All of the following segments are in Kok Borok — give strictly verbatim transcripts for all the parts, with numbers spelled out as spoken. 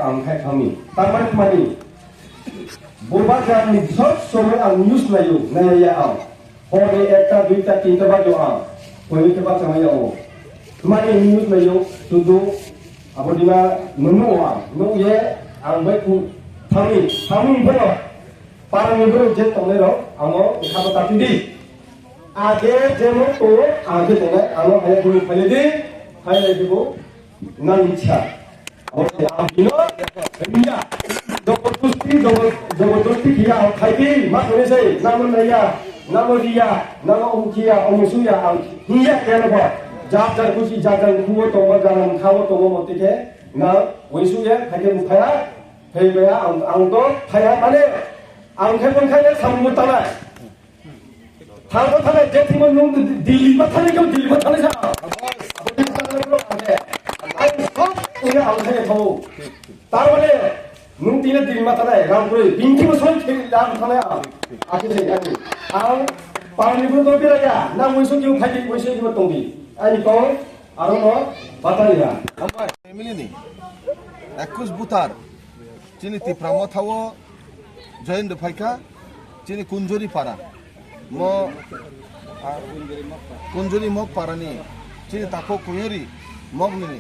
Ang khai thangni. Tamani mani. Bubagrani sob somoi ang news nayo, naiya ang. Hori ekta, duita, tinta bagyo ang. Hori ke bachama ya o. Mani news nayo, sudu, abodima nunu ang. Nu ye, ang bai ku, thangni, thangni bono. Parani borok je tongnai rok, amo khaba tati di. Age je mo to, age tongnai, amo haya bini phai di, phai di bo, nang ichha. Abo se ang bino, iya. Jobordosti, jobor-, jobordosti kiya ang khai di, ma kone sai, namo naya, namo riya, namo umkiya, umusuya ang, iya kaya ba. Jar jar kusi, jar jar kuwo tongma, jar jar khawo tongma mote ke, na, umusuya, khai ke mukhaya, khai baya, ang, ang to, khaya mane, ang khai pun khai samung tanai. Thangbo thanai, je thimo nung Delhi ma thanai kau Delhi ma thanai sa. Abo Delhi ma thanai kau ane. Ai sok ina ang thai thau. Tar mane nung tina Delhi ma thanai, Rampuri, bingki ma soi kheli lam thanai ang. Aku se ani. Ang parni pun to bira ya, na mui so kiu phai mui so kiu tongdi. Ani kau, aro no, batari ya. Family ni. Ekus butar. Chini Tipra Motha o join de phaikha, chini Kunjuri para. Mo, ah, Kunjuri Mok para ni, chini Takhuk Kuyuri Mok ni,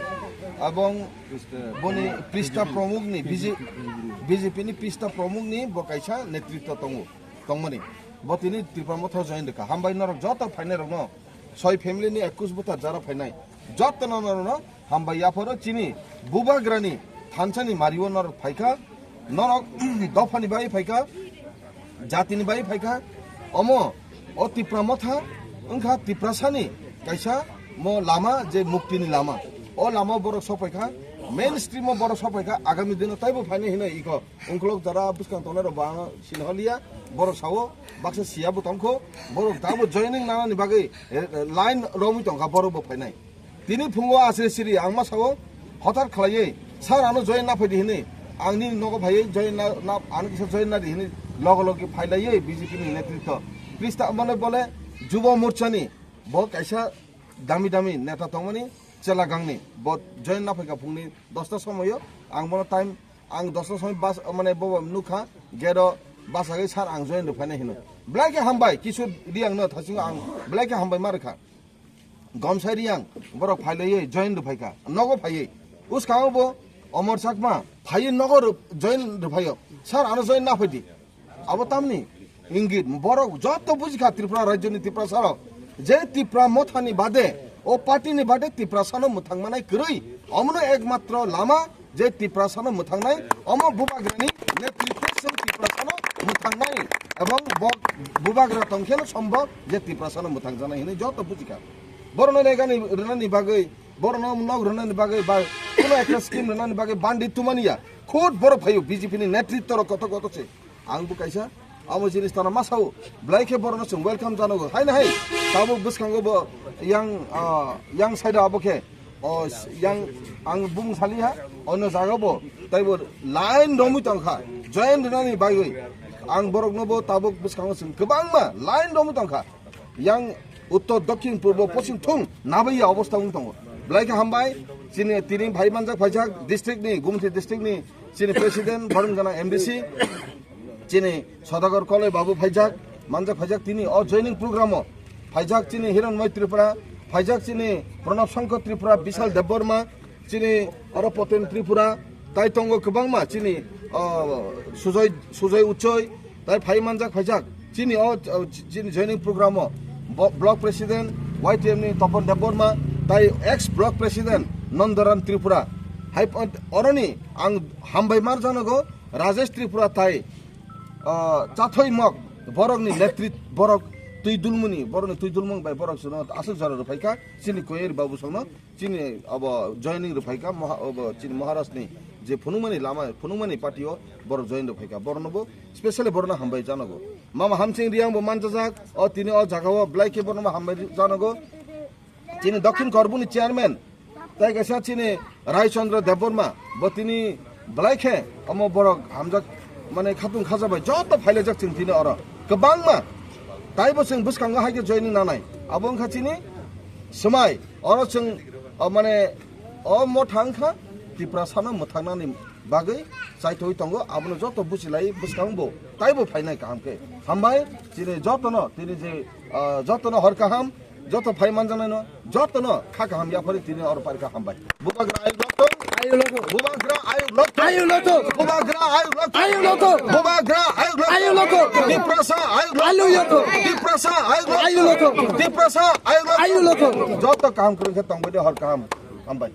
abong boni Prista Pramuk ni, B J, B J P ni Prista Pramuk ni bo kaisa netritwa tongo, tongmani. Bo tini Tipra Motha join de kha. Hambai norok joto phainai rok no. Soi family ni ekus buta jara phainai. Jotono norokno hambai yapharo chini bubagrani thansani mario norok phaikha, norok dophani bai phaikha, jatini bai phaikha. Omo o Tipra Motha wngkha Tiprasani kaisa mo lama je muktini lama. O lama borok sokphaikha, mainstream o borok sokphaikha, agami dino taibo phainai hinwi iko. Ungkolok jara bwskang tongnai rok bo ano sinholiya, borok sao baksa siya bo tongkho, borok dabo joining nanani bagwi, eh, eh, line romwi tongkha borok bo phainai. Tini phungo asri siri ang ma sao hothar khlaiwi, "Sir, ano join na phaidi," hinwi, ang nini nogo phaiwi join na, na, ano kisa join na di hinwi logo logi phailaiwi B J P ni netritwo. Prista mane bole Jubo Morcha ni bo kaisa dami dami neta tongmani chela gangni bo join na phaikha phungni dosta somoyo, ang bono time Ang dosta somoi bas, mane, bobo nukha, gate o bachagwi, "Sir, ang join rwphainai," hino. Belai khe hambai, Kishore Reang no thasingo ang belai khe hambai ma rwkha. Gomsai Reang, borok phailaiwi join rwphaikha, nogo phaiwi. Uskango bo Omor Chakma, phaiwi nogo rw-, join rwphaio. "Sir, ano join na phaidi." Abo tamni ingit, borok joto bujikha Tripura rajyoni Tiprasa rok, je Tipra Mothani bade, o party ni bade Tiprasano mwthang manai kwrwi. Omono ekmatro lama je Tiprasano mwthangnai, omo bubagrani netritwo se Tiprasano mwthangnai, ebong bo bubagra tongkheno sombok je Tiprasano mwthangjaknai hinwi joto bujikha. Borokno legani rwnani bagwi, borokno nok rwnani bagwi ba kuno ekta scheme rwnani bagwi bandi tumani ya. Khud borok phaio B J P ni netritwo rok koto koto se. Ang bo kaisa amo jinis tana masao belai khe borokno chwng welcome janogo. Haino hai tabuk bwskango bo yang, ah, yang side o abo khe, o yang ang bumung saliha, ono jaga bo taibo line romwi tongkha, join rwnani bagwi ang borokno bo tabuk bwskango chwng kwbangma line romwi tongkha. Yang uttor, dokhin, purbo, poschim thung nabaiya obostha wng tongo. Belai khe hambai, chini tini phai manjak phaijak district ni, Gumti district ni chini president, borong gana M D C, chini Sodagar Koloi Babu phaijak, manjak phaijak tini o joining program o phaijak chini Hiranmoi Tripura, phaijak chini Pranab Shankar Tripura, Bishal Debbarma, chini oro Poten Tripura, tai tongo kwbangma chini, o, Sujoy, Sujoy Uchoi, tai phai manjak phaijak. Chini o, o, chini joining program o bo-, block president Y T M ni Topon Debbarma, tai ex block president Nandaram Tripura. Hai pon-, oroni ang hambai mar janogo Rajesh Tripura tai, o, Chathoi Mok borokni netrit, borok twi dulmuni, borokni twi dulmung bai borok suno aswk jora rw phaikha chini Koyeri Babu songno. Chini abo joining rw phaikha moha-, abo chini Maharaj ni je phunukmani lama, phunukmani party o borok join rw phaikha, borokno bo specially borokno hambai janogo. Mama Hamsing Reang bo manjajak, o tini o jaga o belai khe borokno hambai janogo. Chini Dokhin Korbuni chairman, tai kaisa chini Rai Chandra Debbarma, bo tini belai khe omo borok hamjak, mane khatung khajabai joto phailaijak chwng tini oro kwbangma. Taibo chwng bwskango hai khe joining nanai. Abo wngkha chini swmai. Oro chwng, o, mane, o motha wngkha Tiprasano mwthangnani bagwi chaithogwi tongo, abono joto buchilai bwskango bo taibo phainai kaham khe. Hambai chini jotono, tini je, ah, jotono hor kaham, joto phai manjaknaino, jotono kha kaham yaphari tini oro parikha hambai. Bubagra ayuk lokto. Ayuk lokto. Bubagra ayuk lokto. Ayuk lokto. Bubagra ayuk lokto. Ayuk lokto. Bubagra ayuk lokto. Ayuk lokto. Tiprasa ayuk lokto. Ayuk lokto. Tiprasa ayuk lokto. Ayuk lokto. Tiprasa ayuk lokto. Ayuk lokto. Joto kaham kwrwng khe tongbai de hor kaham. Hambai.